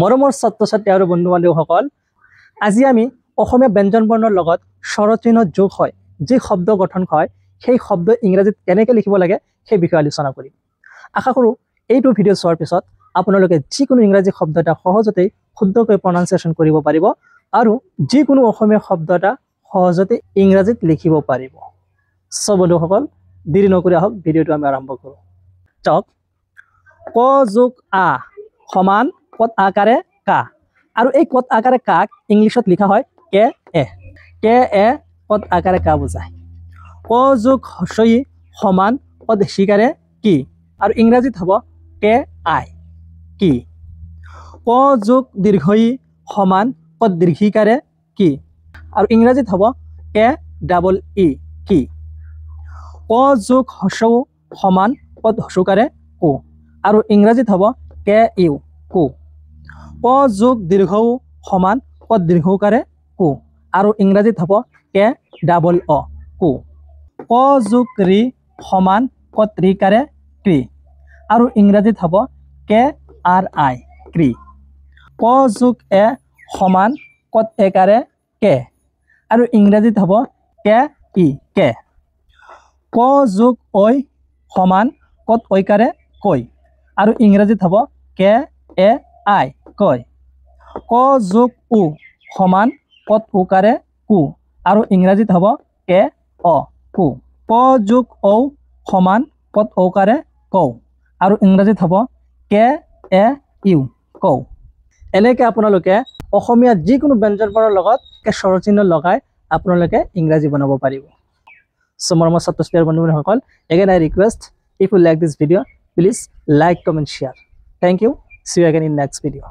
মৰমৰ ছাত্ৰ ছাত্ৰী আৰু বন্ধু বান্ধৱীসকল, আজি আমি অসমীয়া ব্যঞ্জন বৰ্ণৰ লগত স্বৰচিহ্ন যোগ হয় যি শব্দ গঠন হয়, সেই শব্দ ইংৰাজীত কেনেকৈ লিখিব লাগে সেই বিষয়ে আলোচনা কৰিম। আশা কৰোঁ এইটো ভিডিঅ' চোৱাৰ পিছত আপোনালোকে যিকোনো ইংৰাজী শব্দ এটা সহজতেই শুদ্ধকৈ প্ৰনাউন্সিয়েশ্যন কৰিব পাৰিব আৰু যিকোনো অসমীয়া শব্দ এটা সহজতে ইংৰাজীত লিখিব পাৰিব। চ' বন্ধুসকল, দেৰি নকৰি আহক ভিডিঅ'টো আমি আৰম্ভ কৰোঁ। চাওক, ক যোগ আ সমান কত আকাৰে কা, আৰু এই কত আকাৰে কাক ইংলিছত লিখা হয় কে এ। কে এ কত আকাৰে কা বুজায়। ক যোগ হস্ৰ ই সমান কত শিকাৰে কি, আৰু ইংৰাজীত হ'ব কে আই কি। ক যোগ দীৰ্ঘ ই সমান কত দীৰ্ঘিকাৰে কি, আৰু ইংৰাজীত হ'ব কে ডাবল ই কি। ক যোগ হস্ৰ উ সমান কত হস্ৰকাৰে কু, আৰু ইংৰাজীত হ'ব কে ইউ কু। ক যোগ দীৰ্ঘ উ সমান কত দীৰ্ঘকাৰে কু, আৰু ইংৰাজীত হ'ব কে ডাবল অ কু। ক যোগ ৰি সমান কত ৰিকাৰে ক্ৰি, আৰু ইংৰাজীত হ'ব কে আৰ I ক্ৰি। ক যোগ এ সমান কত একাৰে কে, আৰু ইংৰাজীত হ'ব কে ই কে। ক যোগ ঐ সমান কত ঐকাৰে কৈ, আৰু ইংৰাজীত হ'ব কে এ I কয়। ক যোগ উ সমান কত উকাৰে কু, আৰু ইংৰাজীত হ'ব কে অ কু। ক যোগ ঔ সমান কত ঔকাৰে কৌ, আৰু ইংৰাজীত হ'ব কে এ ইউ কৌ। এনেকৈ আপোনালোকে অসমীয়া যিকোনো ব্যঞ্জন বৰ্ণৰ লগত স্বৰচিহ্ন লগাই আপোনালোকে ইংৰাজী বনাব পাৰিব। চ' মৰমৰ ছাত্ৰ ছাত্ৰী বন্ধু বান্ধৱীসকল, again I request, if you like this video, please like, comment, share. Thank you. See you again in next video.